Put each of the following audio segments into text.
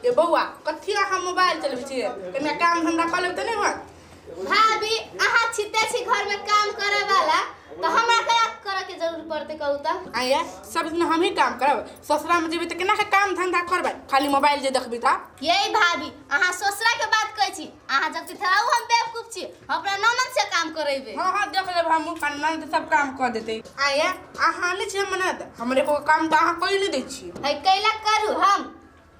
ये बौआ कथी अहाँ मोबाइल चलबै छियै? कनिया काम धंधा कऽ लेबै तऽ नहि होत? भाभी अहाँ छिते छी घर में काम करे वाला, तो हमरा क्या करे के जरूरत पड़ते कहू त? आया सब दिन हम ही काम करब, ससुरा में जेबै तऽ केना के काम धंधा करबै? खाली मोबाइल जे देखबै तऽ। यही भाभी अहाँ ससुरा के बात कहै छी, अहाँ जब थोड़ा हम बेवकूफ छी, हम अपना ननद से काम करेबे। हाँ हाँ देख लेब हम, ननद सब काम कऽ देतै। आया अहाँ नहि छी हमर ननद, हमर एको काम तऽ अहाँ करि नहि दै छी। है कैला करू हम?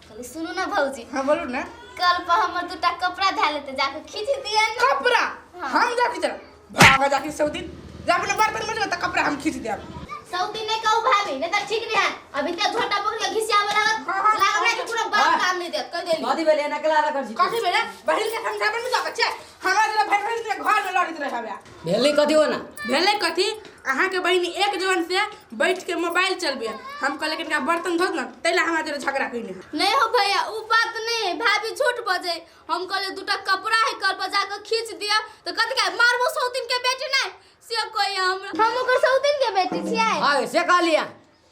कहली सुनू ना भौजी। हाँ बोलू ना। कल पर हमर दूटा कपड़ा धए लेते जाके खींच दिए ना। कपड़ा? हाँ। हम जाके चल भागा जाके सब दिन जा अपने बर्तन में तऽ कपड़ा हम खींच देब। सब दिन नहीं कहू भाभी, नहीं तो ठीक नहीं है। अभी तक झोटा पकड़ के घिसियावे लागत, हाँ, हाँ, लागत नहीं कि पूरा बाप हाँ। काम नहीं देत, कह देली। कथी भेलै एना केला रखल छी? कथी भेलै? बहिन के समझाबै नहि सकै छै, हमरा जेना भाई बहिन के घर में लड़ैत रहै हवे। भेलै कथी हो ना? भेलै कथी? अहाँ के बहिन एक जवन से बैठ के मोबाइल चलबे, हम कहले कि इनका बर्तन धो ना, तैला हमरा जरे झगड़ा कइने। नहीं हो भैया उ बात नहीं है, भाभी झूठ बजे। हम कहले दूटा कपड़ा है कल पर जाके खींच दिया तो कथी के मारबो सौतीन के बेटी नहीं से कोई हमरा, हम ओकर सौतीन के बेटी छियै। हां से कहलिया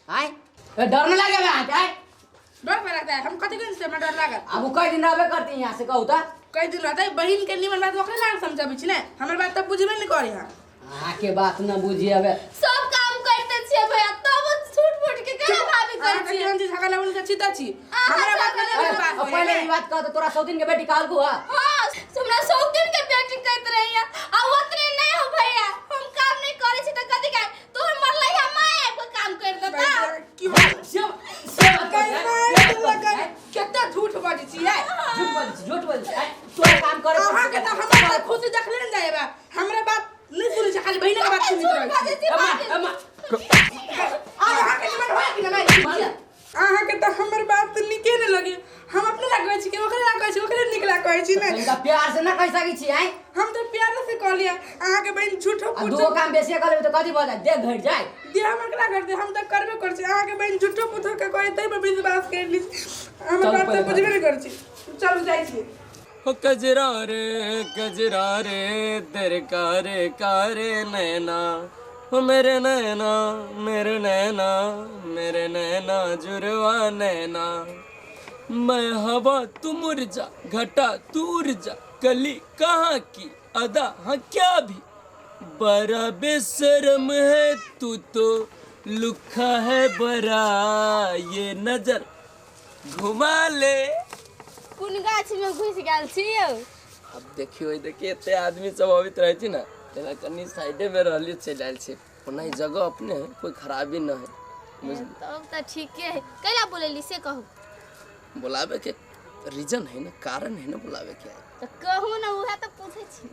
आय ए, डर न लागे बे अहाँके? आय डर पे लगता है, हम कथी दिन से हमरा डर लागल? अब उ कई दिन रहबे करती यहाँ से कहू त? कई दिन रहतै, बहिन के निमन बात ओकरे लाग समझाबै छी ने, हमर बात त बुझबे नहीं करी। हां अहाँके बात न बुझी अबे। सब काम करते छियै भैया तब झूठ मूठ के केना भाभी करै अहाँके छियै? केहन चीज झगड़ा लगल छी त छी। अहाँ हमरा बात झगड़ा नहि ए, बात अब पहिले ई बात कह त तोरा सौतीन के बेटी कहलकू हा? हां हमरा सौतीन के बेटी कहत रहिया। आ ओतने नहीं हो भैया, हम काम नहीं करै छी त कथी के तोहर मरलै हा my आबि के काम कर देता। की हो? से से बात कर, से बात कर, आय। कते झूठ बजै छियै? झूठ बजै छी, झूठ बजै छी। आय, तोरा काम करे अहाँ के त हमरा त खुशी देखले ने जाएबा, हमरा बात नहीं सुनै छै, खाली बहिन के बात सुनैत झूठ रहै बजै छी। छी अम्मा, भाभी। अम्मा। अहाँ के निमन होय कि नहि? अहाँ के त हमर बात नीके ने लगे, हम अपने ला कहै छी कि ओकरे ला कहै छी, ओकरे नीक ला कहै छी ने। तनिका प्यार से ना कहि सकै छी आय? हम त प्यार से कहलियै, अहाँ के बहिन झूठो आ फूटो दूगो काम बेसी कर लेबै त कथी भऽ जाय? देह घटि जाय। देह हमर केना घटतै? हम त करबे करै छी। अहाँ के बहिन झूठो फूटो के कहै तै पर विश्वास कर ली, हमर चलू बात त पहिले बुझबे नहि करै छी। चलू जाइ छी। हो कजरा रे कजरा रे तेरे कारे कारे नैना, हो मेरे नैना मेरे नैना मेरे नैना जुड़वा नैना, मैं हवा तू मुरझा घटा तू उड़ जा, कली कहाँ की अदा हाँ क्या भी, बड़ा बेशरम है तू तो लुखा है बड़ा, ये नजर घुमा ले। कोन गाछ में घुसि गेल छी यौ? अब देखियो देखिए एते आदमी सब अबैत रहै छै ने, तेना कनि साइडे में रहलियै चलि आयल छै। ओना ई जगह अपने है, कोई खराबी न है, बुझलियै? तब तऽ ठीके है। कैला बोलेली से कहू? बोलाबे के रीजन है ना, कारण है ना बोलाबे के। तऽ कहू ना, उहे तऽ पूछै छी।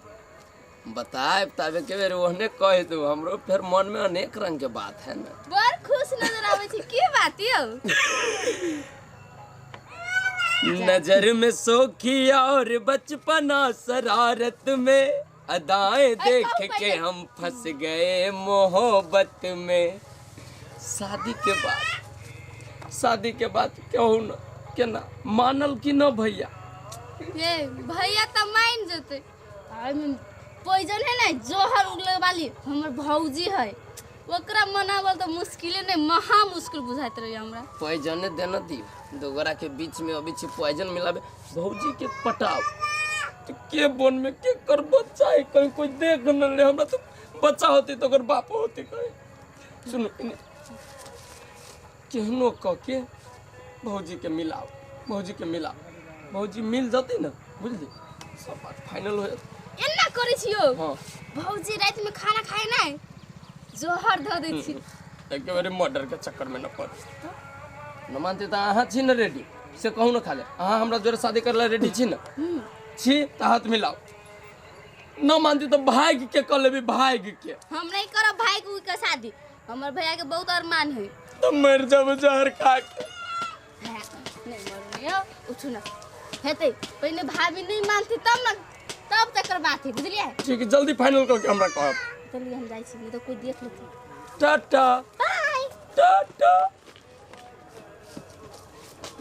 बताएब ताबे के बेर ओहने कह दू, हमरो फिर मन में अनेक रंग के बात है ना। बड़ खुश नजर आबै छी, की बात यौ? नजर में सोखी और बचपना शरारत में, अदाएं देख के हम फंस गए मोहब्बत में। शादी के बाद, शादी के बाद कहू न केना मानल कि न भैया? ये भैया तऽ मान जेतै। एहिमे पॉइजन है ने, जहर उगले वाली हमर भौजी है, ओकरा मनावल तऽ मुश्किले नहीं, महा मुश्किल बुझाइत रही हमरा। पॉइजने देना दियो, दोगरा के बीच में अभी छी पॉइजन मिलाबे, भौजी के पटाओ तो के बोन में के कर बच्चा है, कहीं कोई देख न ले, हमरा तो बच्चा होती तो ओकर बाप होती कहीं। सुनो केहनो कह के भौजी के मिलाओ, भौजी के मिलाओ, भौजी मिल जती ना, बुझली सब बात फाइनल हो जात। एना करै छियौ? हाँ। भौजी राति में खाना खाए नहीं, जहर धऽ दै छी। एक बार मर्डर के चक्कर में न पड़। न मानते तो अहाँ छी न रेडी, से कहू न खाले अहाँ हमरा जोरे शादी करला रेडी छी न? छी त हाथ मिलाओ। न मानती तो भाग के कह लेबी, भाग के। हम नहीं करब भाई के के शादी, हमर भैया के बहुत अरमान है। तो मर जाब जहर खा के। नहीं मरनी हो, उठू ना हेतै, पहिने भाभी नहीं मानती तब न, तब तकर बात है, बुझलियै? ठीक है, जल्दी फाइनल करके हमरा कहब। चलिए हम जाइ छी, नहीं तो कोई देख लेतै। Tata bye Tata.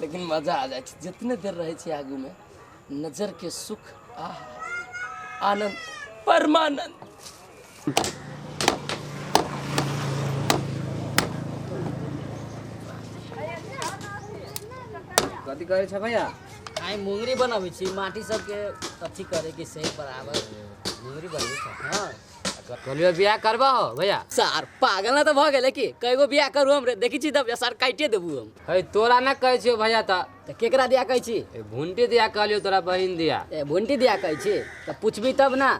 लेकिन मजा आ जाइ छै जितने देर रहै छै आगू में, नजर के सुख आह आनंद परमानंद। कथी करै छ भैया? आई मुंगरी बनाबै छी माटी सबके अथी करे के सही बराबर मुंगरी बनबै छ। हां कहलियो बियाह करबा हो भैया? सार पागल ना त भ गेले की कईगो बियाह करू हम रे देखी छी तब सार काटे देबू हम। है तोरा ना कहै छियो भैया त केकरा दिया कहै छी? ए भुंटी दिया कहलियो तोरा बहिन दिया। ए भुंटी दिया कहै छी त पूछबी तब ना।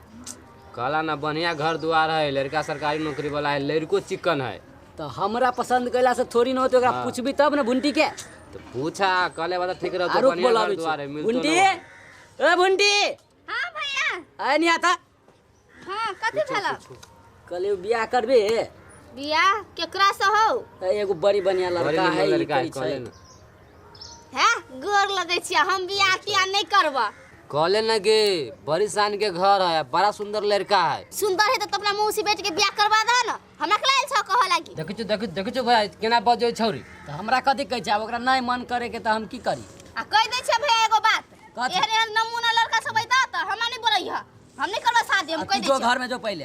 कहला ना बढ़िया घर द्वार है, लड़का सरकारी नौकरी वाला है, लड़को चिकन है। तो हमरा पसंद कैला से थोड़ी न होते, ओकरा पूछबी तब ना भुंटी के। तो पूछा कहले वाला ठीक रहतो, बढ़िया घर द्वार है मिलतो। भुंटी ए भुंटी। हां भैया आय नहीं आता। हां कथि भेल? कहले बियाह करबे। बियाह केकरा से हो? एगो बड़ी बढ़िया लड़का है, लड़का कहले ना। हैं गोर लगै छी हम बियाह तियाह नहीं करबा। कहले न के बड़ी शान के घर है, बड़ा सुंदर लड़का है। सुंदर है तो अपना मौसी बेटी के बियाह करवा दे ना, हमरा के लायल छ कह लागी। देखै छु देखै देखै छु भैया केना बजै छौरी। त हमरा कथि कहै छै, आब ओकरा नहीं मन करे के त हम की करी? आ कह दै छै भैया एगो बात, एहन एहन नमूना लड़का सब ऐता त हमरा नहीं बोलैह, हम नहीं करबा शादी, हम कह दै जो घर में जो पहले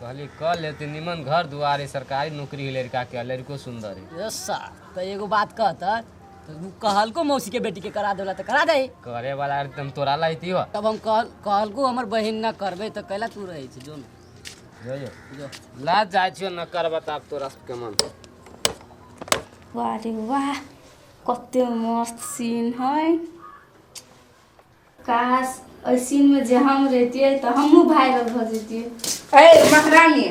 कहली कर लेते निमन घर द्वार है, सरकारी नौकरी है लड़का के, लड़को सुंदर है। यस सर त एगो बात कहत तो कहलको मौसी के बेटी के करा देला त करा दे। करे वाला एकदम तोरा लाइती हो। तब हम कहलको हमर बहिन ना करबे त कैला तू रहै छै जो जो जो जो ला जाय छियो न करबा त आब तोरा सबके मन। वाह रे वाह कते मस्त सीन है। काश ओइ सीन में जे हम रहतियै त हमहू वायरल भ जैतियै। ए महारानी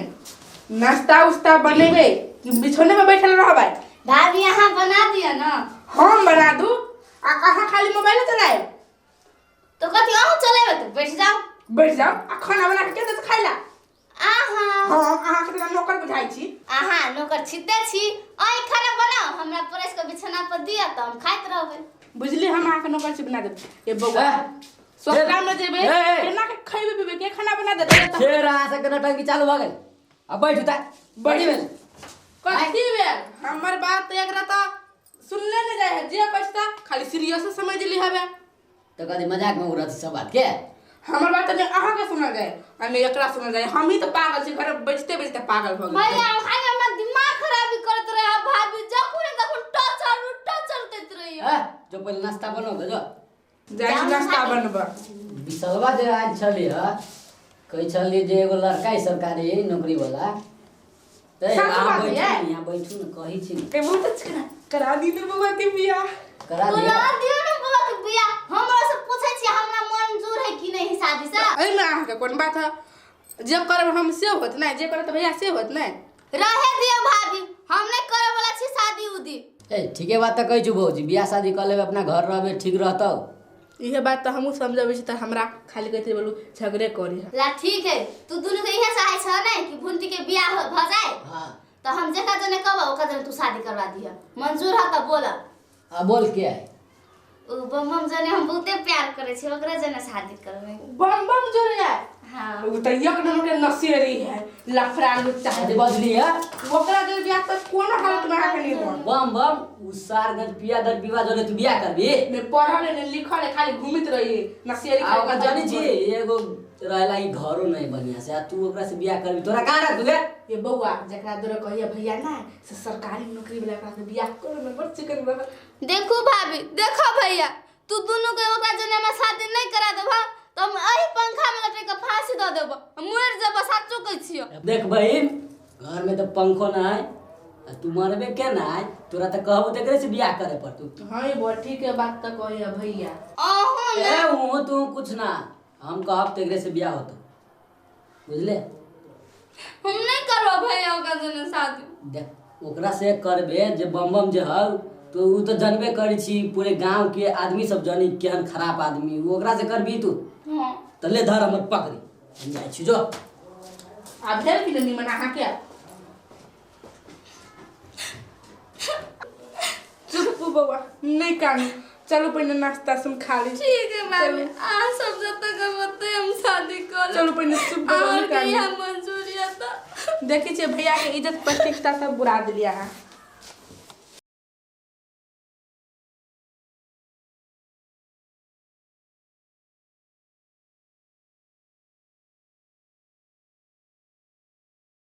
नाश्ता उस्ता बनेबे कि बिछौने पे बैठल रहबै? भाभी यहाँ बना दिया ना। हम बना दू आ अहाँ खाली मोबाइल चलाए? तो कथी अहूँ चलेबे तो बैठ जाओ। बैठ जाओ आ खाना बना के के देत खाइला? आहा हम अहाँ के नौकर बुझाइ छी। आहा नौकर छिते छी, अई खाना बनाओ हमरा प्रेस के बिछाना पर दिया त हम खाइत रहबै। बुझली हम अहाँ के नौकर छी बना देब। ए बौआ सोखला में जेबे केना के खइबे पीबे के खाना बना देते? फेर अहाँ से नौटंकी चालू भ गेल। अब बैठ उता बड़ी भेल कथी भेल? हमर बात एकरा त सुनले नहीं जाय है, जे पैसा खाली सीरियस समझ ली हवे। तो कथी मजाक में उड़त सब बात के? हमर बात ने अहाँ के सुनल जाय आ ने एकरा सुनल जाय। हम ही तो पागल छी, घर बजते बजते पागल भ गेल। भैया हम हमर दिमाग खराबी करत रहे भाभी, जखन तखन टॉर्चर देत रही। हां जो पहले नाश्ता बनाओ जो जाय नाश्ता बनब। बिसलवा जे आज छली ह कहै छली जे एगो लड़का है सरकारी नौकरी वाला, त यहाँ बैठू यहाँ बैठू न कहै छी ए बहुत अच्छा करा दी ने बउआ के बियाह। करा दियो ने बउआ के बियाह। हमरा से पूछै छी हमरा मंजूर है कि नहीं शादी से? एहि में अहाँ के कोन बात है? जे करब हम से होत नहीं, जे करब त भैया से होत नहीं। रहे दियो भाभी हम नहीं करे वाला छी शादी उदी। ए ठीके बात त कहै छु भौजी, बियाह शादी कर लेबे अपना घर रहबे ठीक रहतौ। इहे बात त हमहु समझबै छी त हमरा खाली कहते बोलू झगड़े करी ला। ठीक है तू दुनु के इहे चाहै छ नै कि भुंटी के बियाह भ जाए? हां तो हम जेका जने कहब ओका जने तू शादी करवा दिह। मंजूर है त बोल। आ बोल के है? उ बम बम जने हम बहुते प्यार करे छी ओकरा जने शादी करबै। बम बम जने है? हां उ त एक नंबर के नशेरी है, लफड़ा लुच्चा है। बदली है ओकरा जे बियाह त कोनो हालत में अहाँ के नहीं होत। बम बम उ सारगंज पिया दर विवाह जने तू बियाह करबी? ने पढ़ल ने लिखल है, खाली घूमित रही नशेरी। आ ओकरा जानी छी एगो रहला ई घरो नहीं बढ़िया से, आ तू ओकरा से बियाह करबी तोरा कहां रख दुगे? ये बौआ जकरा तोरा कहिया भैया ना से सरकारी नौकरी वाला ओकरा से बियाह कर न बड़ चिकन बा। देखू भाभी देखो भैया तू दुनु के ओकरा जने हमरा शादी नहीं करा देबा त हम एही पंखा में लटक के फांसी द देबो, मर जेबो साचो कहै छियो। देख बहिन घर में त पंखो ना है आ तू मरबे के ना है, तोरा त कहबो तेकरे से बियाह करे पड़तू। हां ये बौआ ठीक है बात त कहिया भैया। अहूं ए ऊ तू कुछ ना, हम कहब तेकरे से बियाह होतो बुझले। हम नहीं करबो भैया ओकरा जने शादी। देख ओकरा से करबे जे बम बम जे हौ तो उ तो जानबे करी छी पूरे गांव के आदमी सब जानी केहन खराब आदमी, ओकरा से करबी तू? हां त ले धर हमर पकड़ी हम जाइ छी जो। आ भेल कि निमन अहाँ के? चुप बौआ नहीं कानू, चलो पहले नाश्ता सम खा ली। ठीक है भाभी आ सब जब तक होते हम शादी कर। चलो पहले चुप बौआ और के यहाँ मंजूरी है त देखै छियै भैया के इज्जत प्रतिष्ठा सब बुरा देलियै अहाँ।